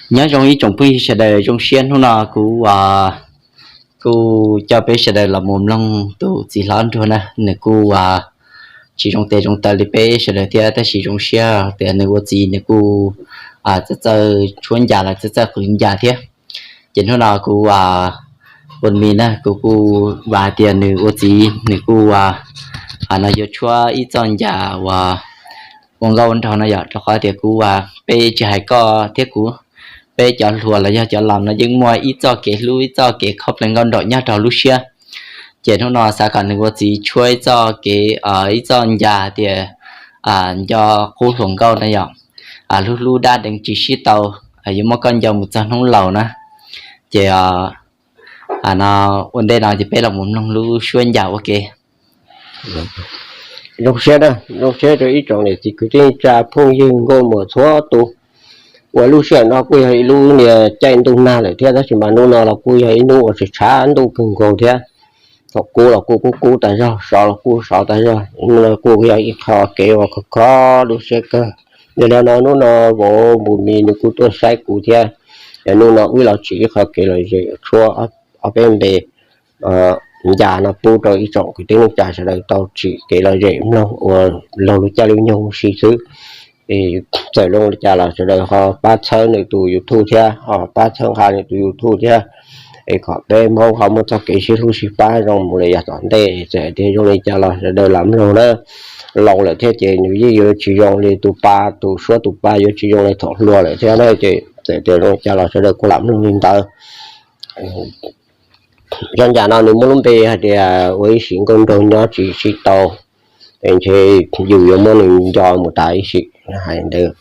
Nyob zoo ib tsoom phooj ywg sawv daws, zoo siab hnub no kuv kuj coj peb sawv daws los mus mloog tus txiv hlob Nruag na, nws kuj tsis zoo tes zoo taw li peb sawv daws thiab, tab sis zoo siab tias nws ua txiv nws kuj txawj txawj tshuab ncas los txawj txawj qhwv ncas thiab. Ces hnub no kuv ua mis na, kuv kuj vam hais tias nws ua txiv nws kuj ua no yuav tshuab ib txoj ncas uas ua nkauj nraug no yom, rau qhov tias kuv ua, peb tsis hais koj thiab kuv, peb cov hluas los yog cov laus no yeej muaj ib txoj kev hlub ib txoj kev khob plees nkauj nraug nyob rau lub siab. Ces hnub no xav kom nws ua txiv tshuab ib txoj kev, ib txoj ncas tias nco qub hluas nkauj na yom, hlub hlub dab deev tsis sib tau, yuav muab koj nco mus txog hnub laus na. Ces no ua ntej no ces peb los mus mloog lub suab ncas ua ke. Zoo siab, zoo siab rau ib tsoom niam txiv kwv tij neej tsa phooj ywg nkauj muam txhua tus uas lub sij hawm no kuj yog ib lub niag caij ntuj nag lawm thiab, tab sis mas hnub no los kuj yog ib hnub uas tshav tshav ntuj kawg nkaus thiab. Thaum kub los kuj kub kub tas zog, sov los kuj sov tas zog, kuj yog ib qho kev uas khov kho lub siab kawg. Yog li no hnub no vauv Npus Mis nws kuj tuaj saib kuv thiab, hnub no wb los tsim ib qho kev lom zem tshuab ob peb npe ncas no pub rau ib tsoom kwv tij neej tsa sawv daws tau tsim kev lom zem mloog ua laug lub caij lub nyoog huv si xwb. Txawm zoo li cas los sawv daws ho pab txhawb nws tus YouTube thiab, ho pab txhawb nqa nws tus YouTube thiab, es kom peb Hmoob ho muaj txoj kev sib hlub sib pab zoo mus li yav tom ntej. Txawm tias zoo li cas los sawv daws lam mloog na. Laus lawm thiab ces nws yeej yuav tsis zoo li tus pa, tus suab tus pa yuav tsis zoo li thaum hluas lawm thiab na. Ces txawm tias zoo li cas los sawv daws kuj lam mloog li ntawd. Zaj ncas no nws muaj lub npe hais tias ua ib sim nkauj nraug nyob tsis sib tau, es ntshe yus yuav muab nws nco mus tas ib sim hais ntawd.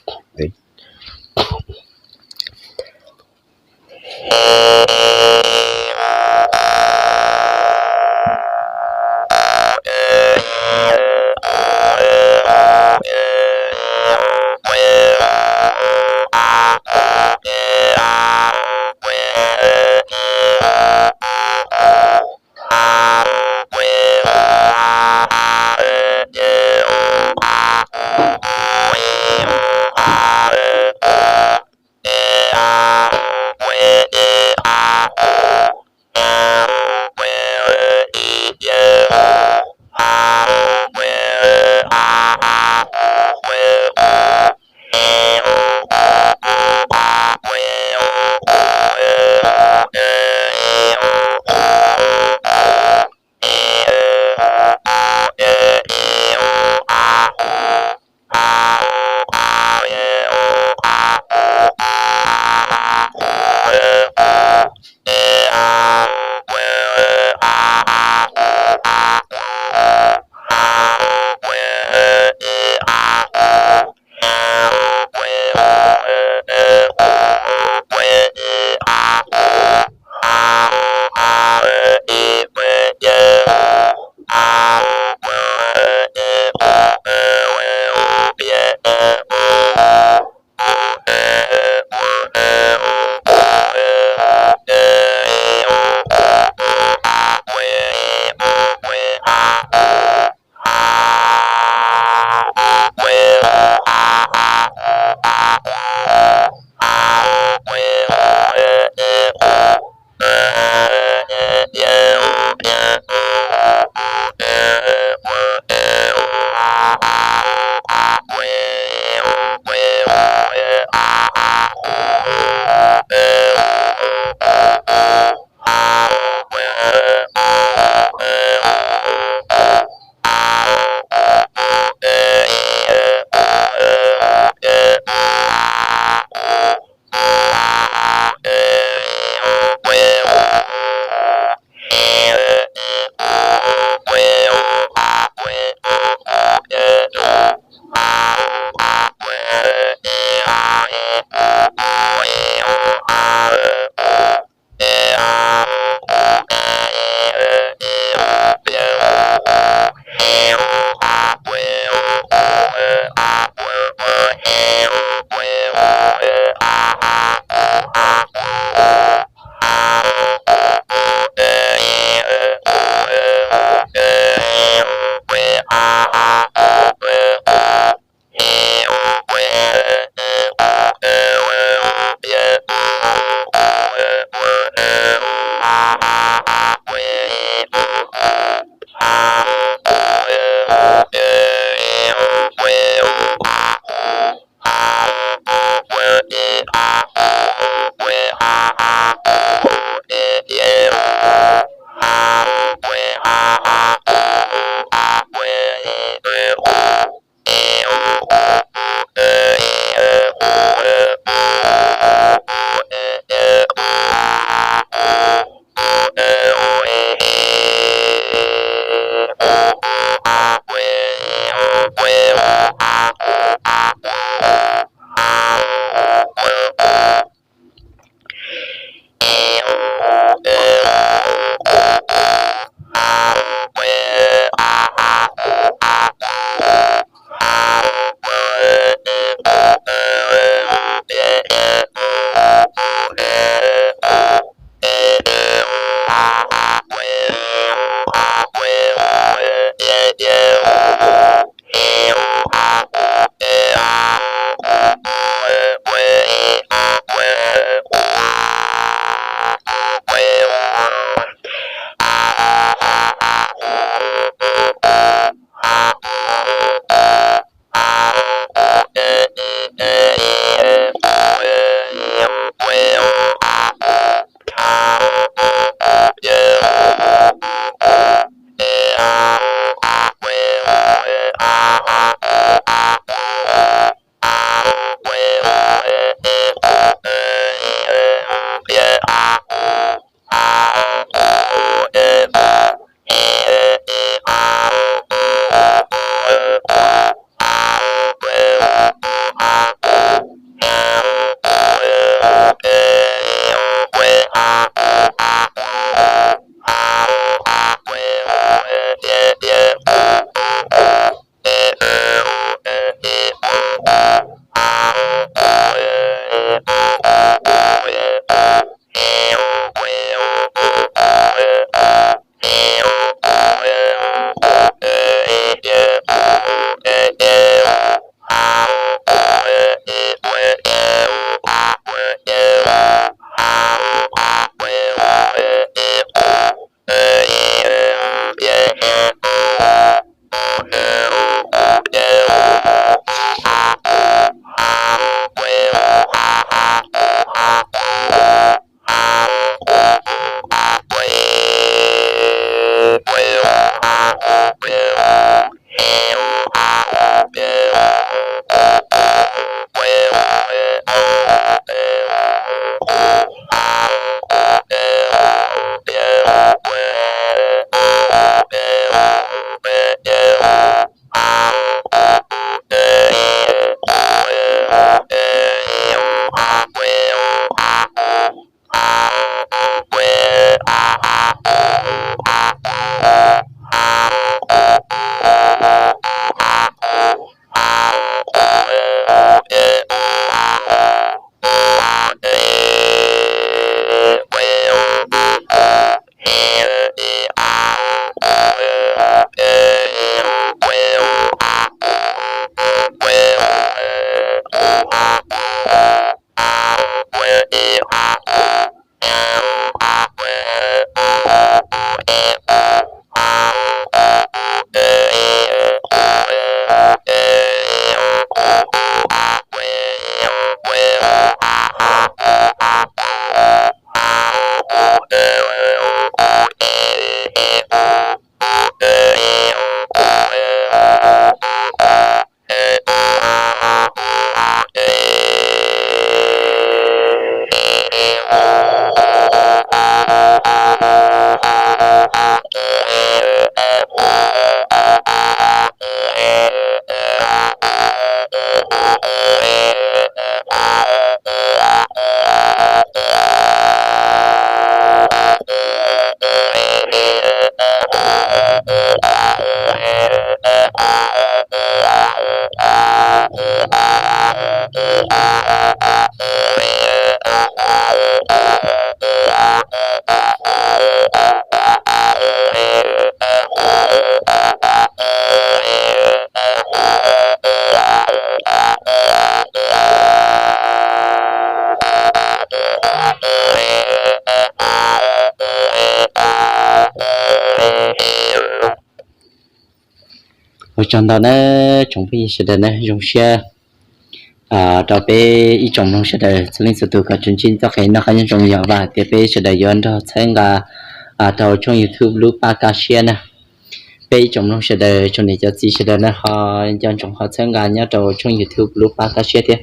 Ua tsaug ntau na tsoom phooj ywg sawv daws na, zoo siab rau peb ib tsoom mloog sawv daws txhua leej txhua tus kom tsuas ntsib txoj kev noj qab nyob zoo, yog vam tias peb sawv daws yuav nrog txhawb nqa rau tshooj YouTube Lub Pab Kaj Siab na. Peb ib tsoom mloog sawv daws, tsoom niam cov txiv sawv daws na ho nco ntsoov ho txhawb nqa nyob rau tshooj YouTube Lub Pab Kaj Siab thiab.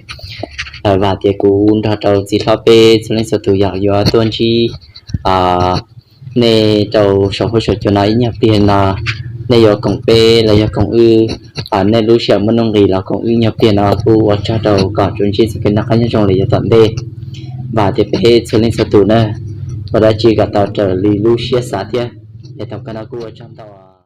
Vam tias kuv nrog rau txiv hlob peb txhua leej txhua tus yog yuav tuaj ntsib nej rau saum huab saum cua no ib nyuag pliag no, nej yuav koom peb los yog koom wb, nej lub sij hawm muaj nuj nqis los koom wb nyuag pliag no kuj ua tsaug rau kom tsuas ntsib txoj kev noj qab nyob zoo los yav tom ntej. Vam tias peb txhua leej txhua tus na, ua dab tsi kom tau raws li lub siab xav thiab. Es thaum kawg no kuj ua tsaug ntau.